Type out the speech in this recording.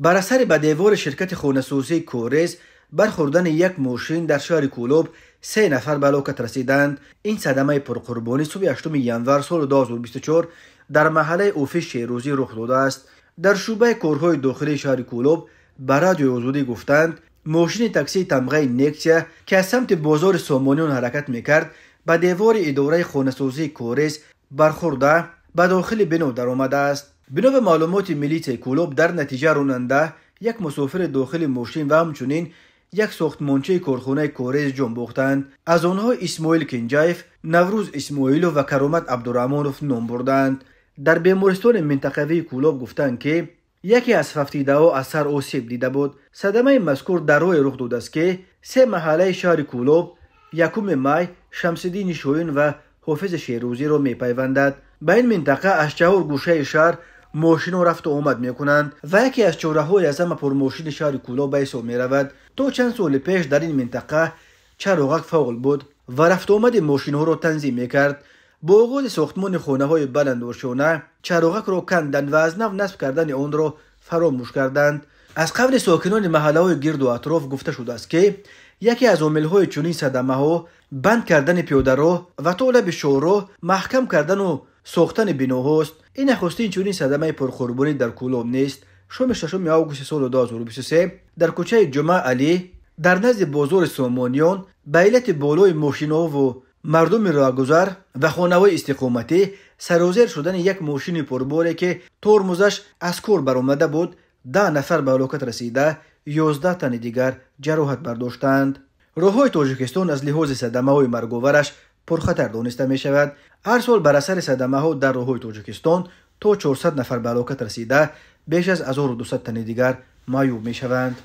Бар асари ба девори ширкати хонасозии Корез бархӯрдани як мошин дар шаҳри Кӯлоб се нафар ба ҳалокат расиданд. Ин садамаи пурқурбонӣ субҳи 8 январ соли 2024 дар маҳаллаи Офис Шерӯзӣ рух додааст. Дар шӯъбаи корҳои дохилии шаҳри Кӯлоб ба Радиои Озодӣ гуфтанд, мошини таксии тамғаи Нексия, ки аз самти бозори Сомониён ҳаракат мекард, ба девори идораи хонасозии Корез бархӯрда ба дохили бино даромадааст. Бино ба маълумоти милитсияи Кӯлоб, дар натиҷа ронанда, як мусофири дохили мошин ва ҳамчунин як сохтмончаи корхонаи Корез ҷон бохтанд. Аз онҳо Исмоил Кенҷаев, Наврӯз Исмоилов ва Каромат Абдураҳмонов ном бурданд. Дар бемористони минтақавии Кӯлоб гуфтанд, ки яке аз фавтидаҳо аз сар осеб дида буд. Садамаи мазкур дар роҳе рух додааст, ки се маҳаллаи шаҳри Кӯлоб, 1 май, Шамсиддини Шоҳин ва Ҳофизи Шерӯзиро мепайвандад. Ба ин минтақа аз чаҳор гӯшаи шаҳр мошинҳо рафту омад мекунанд ва яке аз чораҳои аз ҳама пурмошини шаҳри Кӯлоб ба ҳисоб меравад. То чанд соли пеш дар ин минтақа чароғак фаъол буд ва рафтуомади мошинҳоро танзим мекард. Бо оғози сохтмони хонаҳои баландошёна чароғакро канданд ва аз нав насб кардани онро фаромӯш карданд. Аз қавли сокинони маҳаллаҳои гирду атроф гуфта шудааст, ки яке аз омилҳои чунин садамаҳо банд кардани пиёдароҳ ва то лаби шоҳроҳ маҳкам кардану сохтани биноҳост. Ин нахустин чунин садамаи пурқурбонӣ дар Кӯлоб нест. Шоми 6 августи соли 2023 дар кӯчаи Ҷумъа Алӣ дар назди бозори Сомониён ба иллати болои мошинҳову мардуми роҳгузар ва хонаҳои истиқоматӣ сарозер шудани як мошини пурборе, ки тормозаш аз кор баромада буд, 10 нафар ба ҳалокат расида, 11 тани дигар ҷароҳат бардоштанд. Роҳҳои Тоҷикистон аз лиҳози садамаҳои марговараш пурхатар дониста мешавад. Ҳар сол бар асари садамаҳо дар роҳҳои Тоҷикистон то 400 нафар ба ҳалокат расида, беш аз 1200 тани дигар маъюб мешаванд.